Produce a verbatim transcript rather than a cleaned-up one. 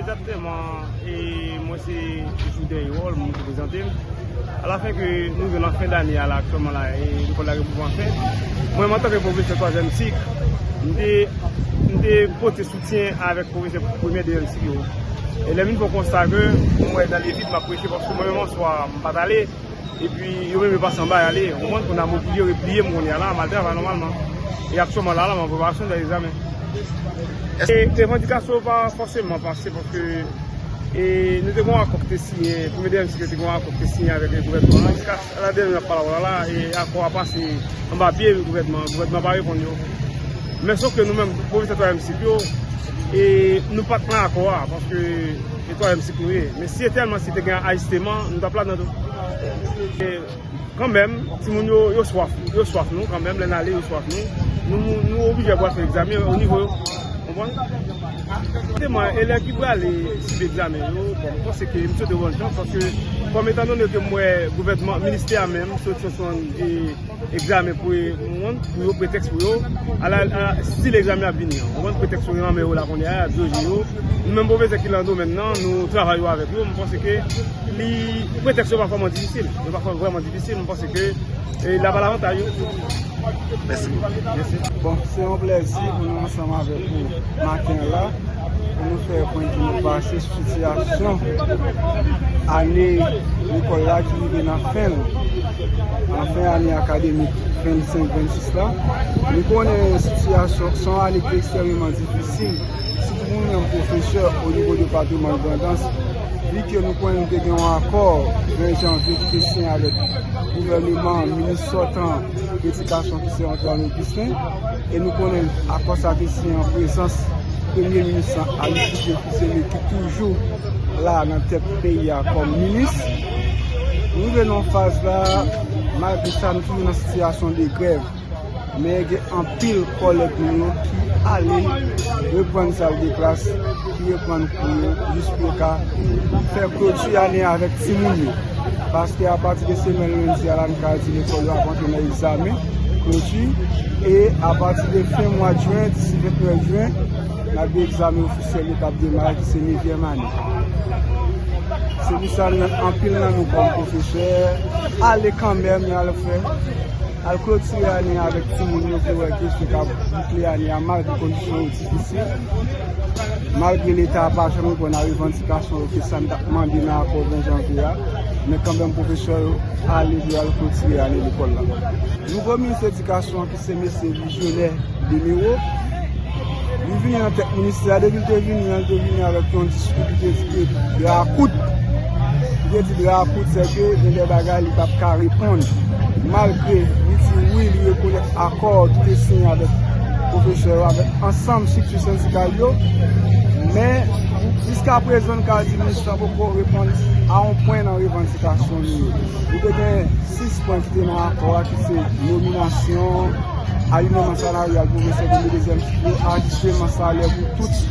Egzakteman, e mwen se Jouden Erol, moun ki prezante m. Alafen ke nou rive nan fen dane a la, aktyèlman la, e lekòl la gen pou pran fen. Mwen menm, antanke pwofesè twazyèm sik, m te, m te pote soutyen avèk pwofesè premyè, dezyèm sik yo. E lè m vin fè yon konsta ke mwen nan lye vid, m ap preche, paske mwen menm, answa, m pa t ale. Epi yo menm yo pase anba y ale. Ou konprann? Kounye a mwen pou yo repliye m kounye a la, m al travay nòmalman. E aktyèlman la, la, m an preparasyon de egzamen. E revandikasyon yo pa fòseman pase paske, e, nou te gen yon akò ki te siyen, premye dezyèm sik yo te gen yon akò ki te siyen avèk gouvènman an. Jiska la dènye n ap pale w la, la, e akò a pase anba pye gouvènman an. Gouvènman pa reponn yo. Men sof ke nou menm, pwofesè twazyèm sik yo, e nou pa t nan akò a, paske e twazyèm sik nou ye. Men si se tèlman si te gen ajisteman, nou t ap ladan tou. E kanmenm, timoun yo, yo swaf, yo swaf nou, kanmenm, lè n ale, yo swaf nou. Nou, nou oblije pral fè egzamen o nivo yo. Konprann? Egzakteman, elèv ki prale sibi egzamen yo, bon, m panse ke m swete yo bòn chans, paske kòm etandone ke m wè gouvènman, ministè a menm, soti sou yon egzamen pou, pou moun, pou yo, pretèks pou yo. Ala, ala, stil egzamen ap vini an. Ou konprann, pretèks yo gen nan men yo la kounye a, y ap jije yo. Nou menm pwofesè ki nan domèn nan, nou travay yo avèk yo. M panse ke li, pretèks yo pa vrèman difisil. Yo pa vrèman difisil. M panse ke, e, l ap al avantaj yo. Mèsi. Mèsi. Bon, se yon plèzi pou nou ansanm avèk ou maten an la. Pou nou fè pwen pou nou pase sou sitiyasyon ane lekòl la ki rive nan fen l, nan fen ane akademik vennsenk vennsis la. Nou konnen sitiyasyon, se yon ane ki ekstrèmeman difisil, sitou pou nou menm pwofesè o nivo depatman Grandans, vi ke nou konnen nou te gen yon akò ven janvye ki te siyen avèk gouvèneman, minis sòtan edikasyon ki se Antoine Augustin, e nou konnen akò sa te siyen an prezans premye minis lan, Alix Thilbert Fils-Aimé, ki toujou la nan tèt peyi a kòm minis. Nou rive nan faz la, malgre sa, nou toujou nan sitiyasyon de grèv. Men gen anpil kòlèg nou yo ki ale reprann sal de klas, ki reprann kou yo, jis pou yo ka fè kloti ane avèk timoun yo. Paske apati de semèn lendi a la, nou ka di lekòl yo ap antre nan egzamen kloti. E apati de fen mwa jen, disi vennèf jen, n ap gen egzamen ofisyèl yo k ap demare, ki se nevyèm ane. Se pou sa, anpil nan nou kòm pwofesè ale kanmenm, y al fè, al klotire ane a avèk timoun yo pou wè kiyès ki ka boukle ane a, malgre kondisyon yo difisil, malgre Leta a pa janm reponn a revandikasyon yo ke sa n t ap mande nan akò ven janvye a, men kanmenm pwofesè yo ale pou yo al klotire ane lekòl la. Nouvo minis edikasyon an ki se mesye Visionè Demereau, li vini nan tèt ministè a, depi l te vini an, li te vini avèk yon diskou ki te di ke dra a kout. Li te di dra a kout, se ke gen de bagay li p ap ka reponn. Malgre li di wi, li rekonèt akò ki te siyen avèk pwofesè yo, avèk ansanm estrikti sendikal yo, men jiskaprezan, n ka di minis lan poko reponn a yon pwen nan revandikasyon nou yo. Nou te gen sis pwen ki te nan akò a, ki se nominasyon, alinèman salaryal pwofesè premye, dezyèm sik yo, ajisteman salè pou tout